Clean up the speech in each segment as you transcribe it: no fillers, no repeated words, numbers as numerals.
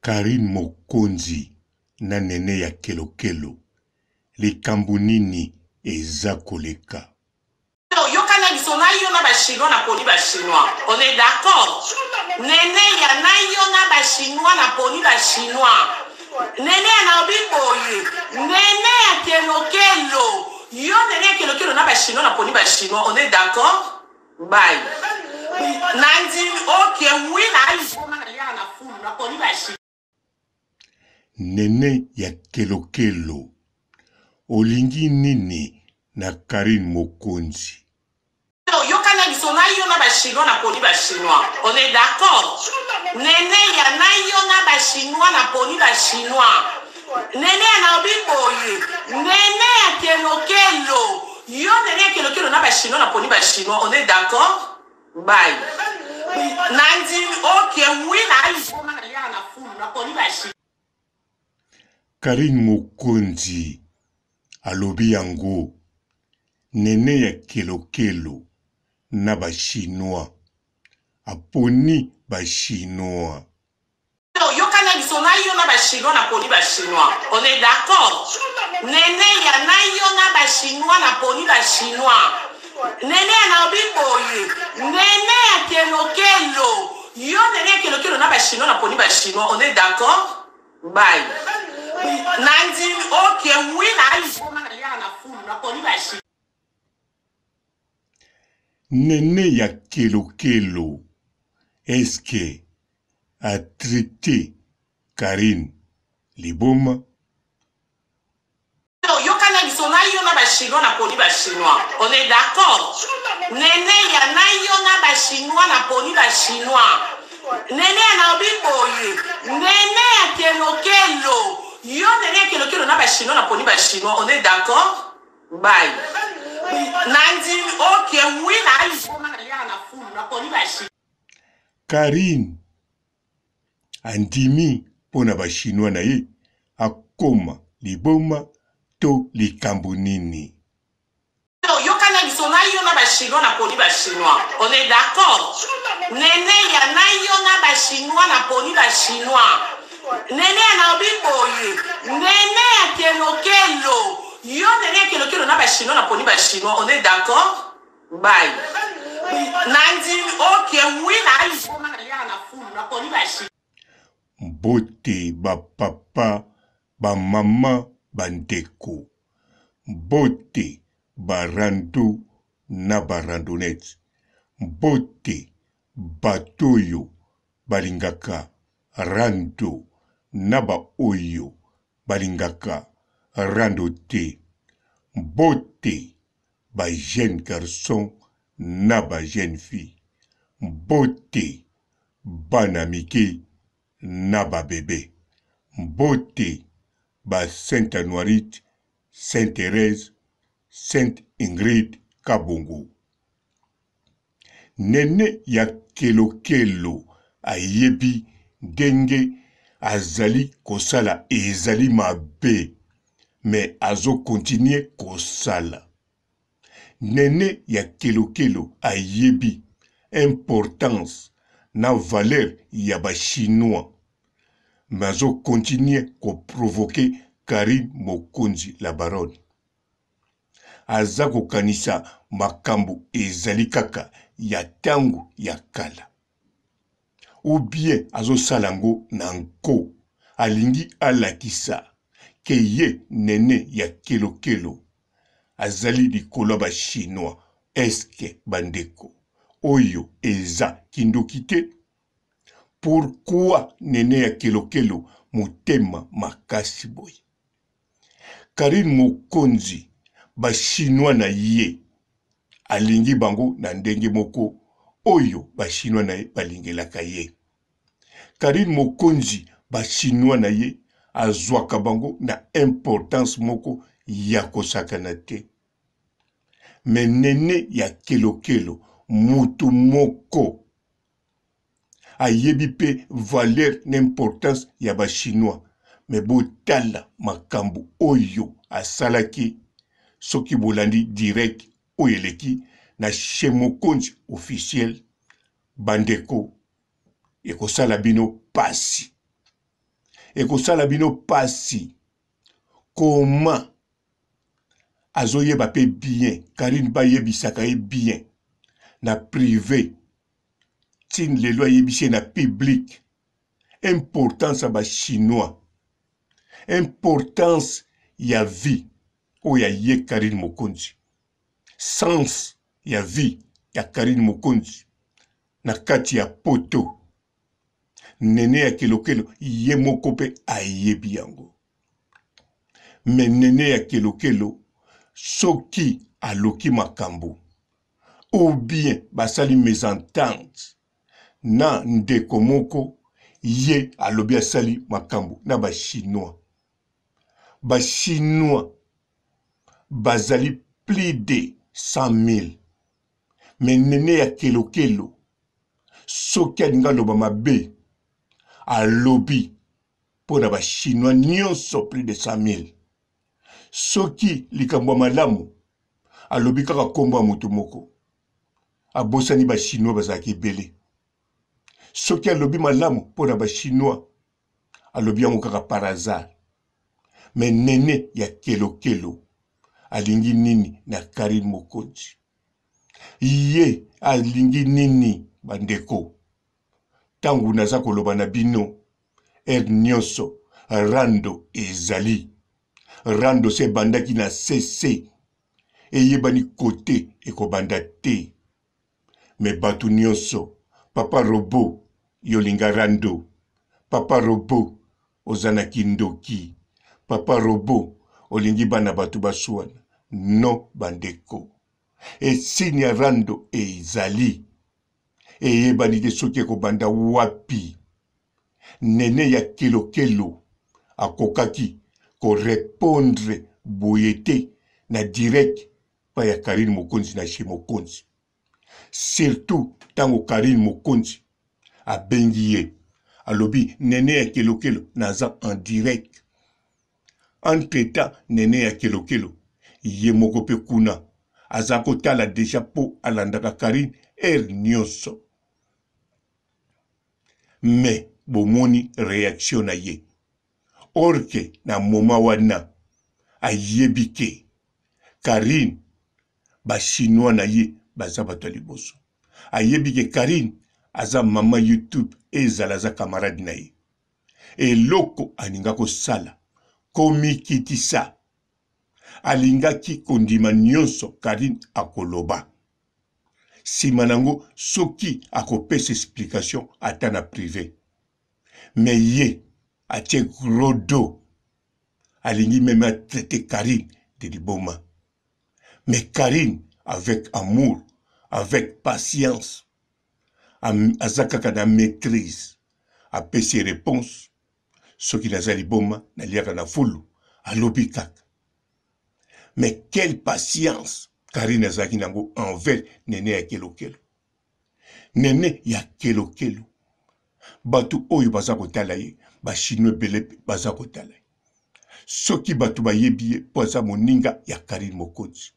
Carine mokonzi na nene ya kelokelo likambu nini eza koleka. Yoka na biso na yo na ba chinois na poni ba chinois on est d'accord nene ya na yo na ba chinois na poni ba chinois nene ya na obi boye nene ya kelokelo yo nene ya kelokelo na ba chinois na poni ba chinois on est d'accord bye na ndimi ok oui na liboma na liaka na fulu na poni ba chinois. Nene ya kelokelo olingi nini na Carine mokonzi. Yoka na biso na yo na ba chinois na poni ba chinois on est d'accord nene ya na yo na ba chinois na poni ba chinois nene ya na obi boye nene ya kelokelo yo nene ya kelokelo na ba chinois na poni ba chinois on est d'accord bye na ndimi ok oui na liboma na liaka na fulu na poni ba chinois. Carine mokonzi alobi yango nene ya kelokelo na ba chinois aponi ba chinois. Yoka na biso na yo na ba chinois na poni ba chinois on est d'accord nene ya na yo na ba chinois na poni ba chinois nene ya na obi boye nene ya kelokelo yo nene ya kelokelo na ba chinois na poni ba chinois on est d'accord bye na ndimi ok oui na liboma na liaka na fulu na poni ba chinois. Nene ya kelokelo est ce que a traite Carine liboma? Yoka na biso na yo na ba chinois na poni ba chinois on est d'accord nene ya na yo na ba chinois na poni ba chinois nene ya na obi boye nene ya kelokelo yo nene ya kelokelo na ba chinois na poni ba chinois on est d'accord bye na ndimi ok oui na liboma na liaka na fulu na poni ba chinois. Carine andimi mpo na ba chinois na ye akoma liboma to likambo nini? Yoka na biso na yo na ba chinois na poni ba chinois on est d'accord nene ya na yo na ba chinois na poni ba chinois nene ya na obi boye nene ya kelokelo yo nene ya kelokelo na ba chinois na poni ba chinois on est d'accord bye na ndimi ok oui na liboma na liaka na fulu na poni ba chinois. Mbote ba papa, ba mama, ba ndeko. Mbote ba rando na ba randonnettes. Mbote bato oyo balingaka rando na ba oyo balingaka rando te. Mbote ba jeunes garçons na ba jeunes filles. Mbote bana mike na ba bebe. Mbote ba Sainte Anuarite, Sainte Therèse, Sainte Ingrid Kabongo. Nene ya kelokelo ayebi ndenge azali kosala ezali mabe mais azo continuer kosala. Nene ya kelokelo ayebi importance na valeur ya ba chinois mais azo continuer ko provoquer Carine Mokonzi la baronne. Aza kokanisa makambo ezali kaka ya tango ya kala ou bien azosala yango na nko, alingi alakisa ke ye Nene ya kelokelo azali likolo ya ba chinois. Est ce que ba ndeko oyo eza kindoki te? Pourquoi Nene ya kelokelo motema makasi boye? Carine mokonzi ba chinois na ye alingi bango na ndenge moko oyo ba chinois na ye balingelaka ye. Carine mokonzi ba chinois na ye azwaka bango na importance moko ya kosakana te. Mais nene ya kelokelo mutu moko ayebi pe valeur na importance ya ba chinois mais botala makambo oyo asalaki soki bolandi direct oyo eleki na chez mokonzi officiel bandeko ekosala bino pasi. Ekosala bino pasi. Comment azoyeba pe bien Carine bayebisaka ye bien na prive tin lelo ayebisi ye na public importance ya ba chinois importance ya vie oyo ya ye Carine Mokonzi sens ya vie ya Carine Mokonzi na kati ya poto Nene ya kelokelo ye moko pe ayebi yango mais Nene ya kelokelo soki aluki makambo ou bien basali mesentente na ndeko moko ye alobi asali makambo na ba chinois ba chinois bazali plus de 100 000 mais Nene ya kelokelo soki alingi aloba mabe alobi mpo na ba chinois nyonso plus de 100 000 soki likambo ya malamu alobi kaka nkombo ya moto moko abosani ba chinois bazalaki ebele soki alobi malamu mpo na ba chinois alobi yango kaka par hasard mais nene ya kelokelo alingi nini na Carine Mokonzi ye alingi nini bandeko ntango naza koloba na bino heure nyonso rando ezali rando se ebandaki na cc eyebani kote ekobanda te me bato nyonso papa robo yolinga rando papa robo oza na kindoki papa robo olingi bana bato basuana no bandeko esini ya rando ezali eyebani te soki ekobanda wapi nene ya kelokelo akokaki korepondre boye te na direct pa ya Carine Mokonzi na chez Mokonzi surtout ntango Carine Mokonzi abengi ye alobi nene ya kelokelo naza en direct entre temps nene ya kelokelo ye moko mpe kuna aza kotala deja mpo alandaka Carine heure nyonso mais bomoni reaction na ye or que na moment wana ayebi ke Carine ba chinois na ye baza bato ya liboso ayebi ke Carine aza mama YouTube ezala aza camarade na ye eloko alinga kosala komikitisa alingaki kondima nyonso Carine akoloba nsima nango soki akopesa explication ata na prive mais ye atie gros dos alingi meme atraite Carine de liboma mais Carine avec amour avec patience aza kaka na maîtrise apesi réponse soki naza liboma naliaka na fulu alobi kaka mais quelle patience Carine azalaki nango envers Nene ya kelokelo Nene ya kelokelo bato oyo baza kotala ye ba chinois ebele mpe baza kotala ye soki bato bayebi ye mpo aza moninga ya Carine Mokonzi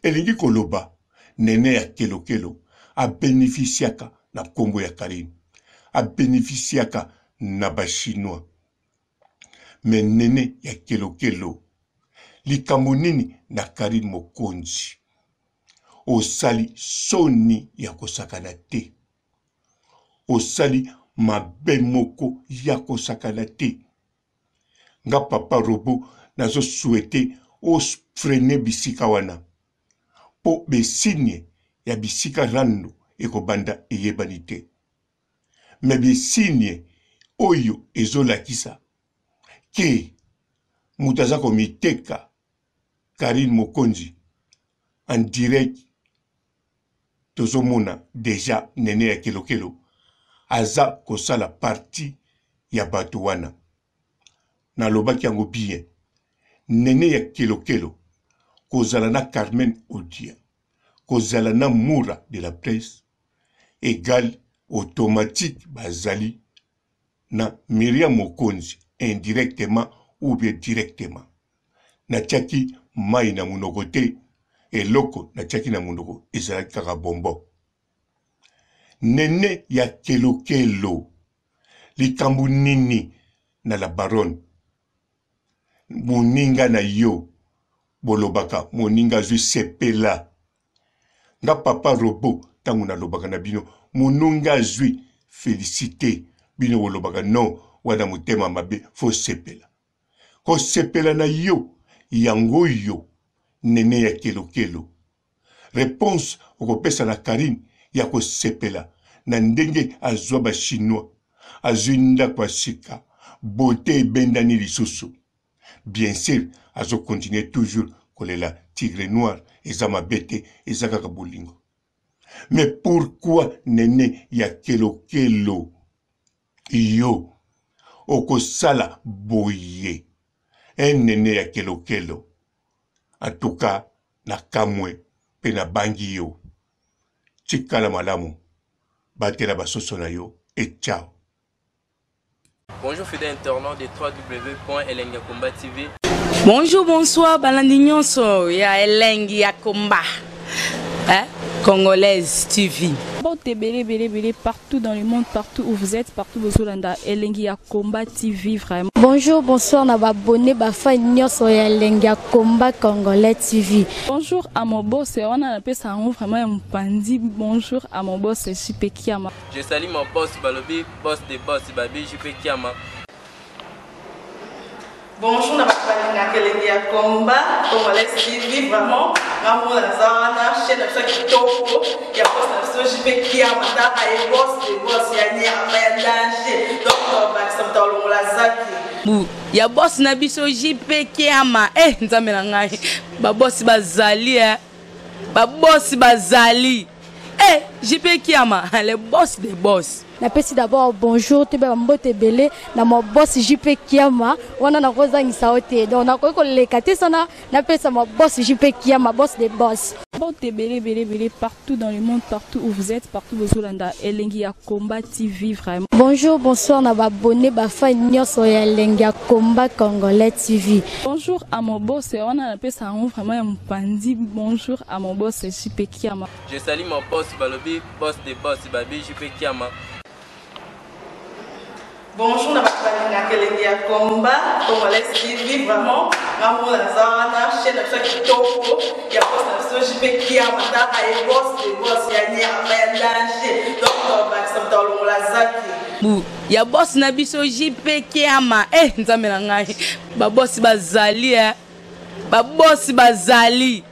elingi koloba Nene ya kelokelo abenefisiaka na nkombo ya Carine abenefisiaka na ba chinois me Nene ya kelokelo likambo nini na Carine Mokonzi osali soni ya kosakana te osali mabe moko ya kosakana te nga papa robo nazo souhaite ofrene bisika wana mpo besigne ya bisika rando ekobanda eyebani te me besigne oyo ezolakisa ke moto aza komiteka Carine Mokonzi en direct tozomona deja Nene ya Kelokelo aza kosala parti ya bato wana nalobaki yango bien Nene ya Kelokelo kozala na Carmen Odia kozala na Mura de la presse egal automatique bazali na Miriam Mokonzi indirectement ou bien directement. Natiaki mayi na monoko te, eloko natiaki na monoko ezalaki kaka bonbon. Nene ya kelokelo, likambo nini? na la baronne moninga na yo bolobaka moninga azwi sepela nga papa robot ntango nalobaka na bino monunga azwi felicite bino bolobaka non wana motema mabe fo sepela kosepela na yo yango yo nene ya kelokelo Reponse okopesa na Carine ya kosepela na ndenge azua ba chinois, azui ndaku ya sika, beaute ebendani lisusu. Bien sur azo continuer toujours kolela tigre noir eza mabe te eza kaka bolingo. Mais pourquoi nene ya kelokelo yo okosala boye? Hein nene ya kelokelo En tout cas na kamwe pe na bangi yo. Tikala malamu, batela ba soso na yo et ciao. Bonjour fidèle internaute de www.elengiyakomba TV. Bonjour, bonsoir, balandi nyonso ya elengi ya combat. Hein? Congolaise TV. Mbote ebele ebele ebele partout dans le monde partout où vous êtes partout bozolanda elengi ya combat TV vraiment. Bonjour bonsoir na ba abonné ba fan nyonso ya elengi ya combat congolais TV. Bonjour à mon boss wana napesa yango vraiment ya mopanzi bonjour à mon boss JP Kiama. Je salue mon boss balobi boss de boss babi JP Kiama. Bonjour na bato balingaka elengi ya combat congolais TV vraiment nga mona naza wana chaîne na biso ya kitoko ya boss na biso JP Kiama taka ye boss de boss ya nyama ya danger donc bakisa moto alongola zaki bu ya boss na biso JP Kiama eh nzambe na ngai ba boss bazali eh ba boss bazali eh JP Kiama le boss de boss. Napesi d'abord bonjour toyeba ba mbote ebele na mon boss JP Kiama wana nakozangisa yo te donc nakoki koleka te sana napesa mon boss JP Kiama boss de boss. Mbote ebele ebele ebele partout dans le monde partout où vous êtes partout bozolanda elengi ya combat TV vraiment. Bonjour bonsoir na ba abonné ba fan nyonso ya elengi ya combat congolais TV. Bonjour à mon boss wana napesa yango vraiment ya mopanzi bonjour à mon boss JP Kiama. Je salue mon boss balobi boss de boss babi JP Kiama. Bonjour na bato balingaka elengi ya combat congolais TV vraiment nga mona naza wana chaîne na biso ya kitoko ya boss na biso JP Kiama taka ye boss de boss ya nyama ya danger donc bakisa moto alongola zaki bu ya boss na biso JP Kiama eh nzambe na ngai ba boss bazali eh ba boss bazali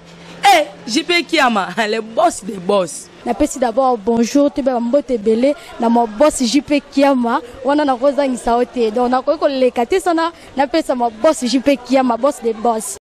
eh JP Kiama le boss de boss. Napesi d'abord bonjour toyeba ba mbote ebele na mon boss JP Kiama wana nakozangisa yo te donc nakoki koleka te sana napesa mon boss JP Kiama boss de boss.